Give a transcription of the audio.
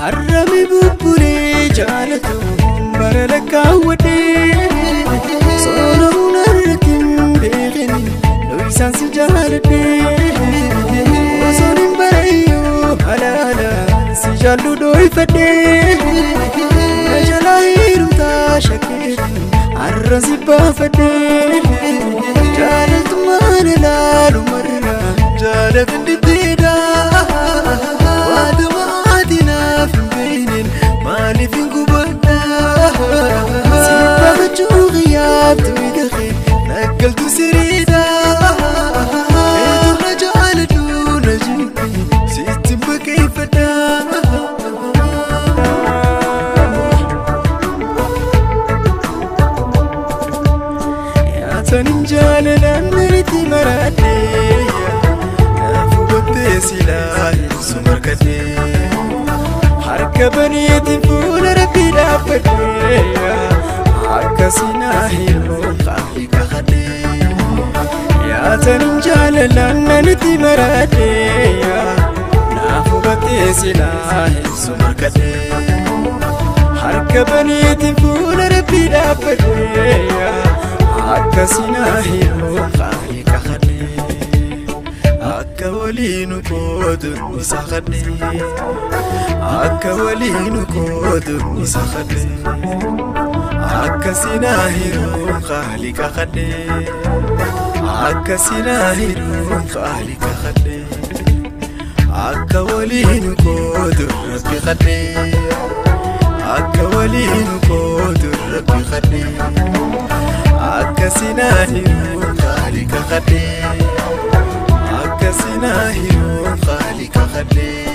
Arrami bubbulee jaalatu bara lakkaawwadhee soonamuun irratti hin beekani dhoksaan si jaaladhee osoon hin barayyuu halaala si jaallu dhoyfadhee na jalaa heerumtaa shakkeetiin har'a si baafadhee jaalaltummaan ilaalu marra jaalafin dhibdeedha waatuma ati naaf hin beekneen maaliif hin gubadha si baafachuu qiyyaabtu ida'e naggaltu siriidha eetu na jaaladhu na jibbi sitti baqeeffadha. Yaatanin jaalalaan naritti maradhee naaf hubattee silaa ibsu markadhee harka baneetiin fuula rabbii dhaabbadhee akka sinaa hir'uu qaalii kakadhee yaatanin jaalalaan nanitti maradhee naaf hubattee silaa ibsu markadhee harka baneetiin fuula rabbii dhaabbadhee akka sinaa hir'uu qaalii kakadhee akka waliin kootu isa kadhee akka waliin kootu isa kadhee akka sinaa hir'uu qaalii kakadhee akka sinaa hir'uu qaalii kakadhee akka waliin kootu rabbi kadhee akka waliin kootu rabbi kadhee akka sinaa hir'uu qaalii kakadhee akka sinaa hir'uu qaalii kakadhee.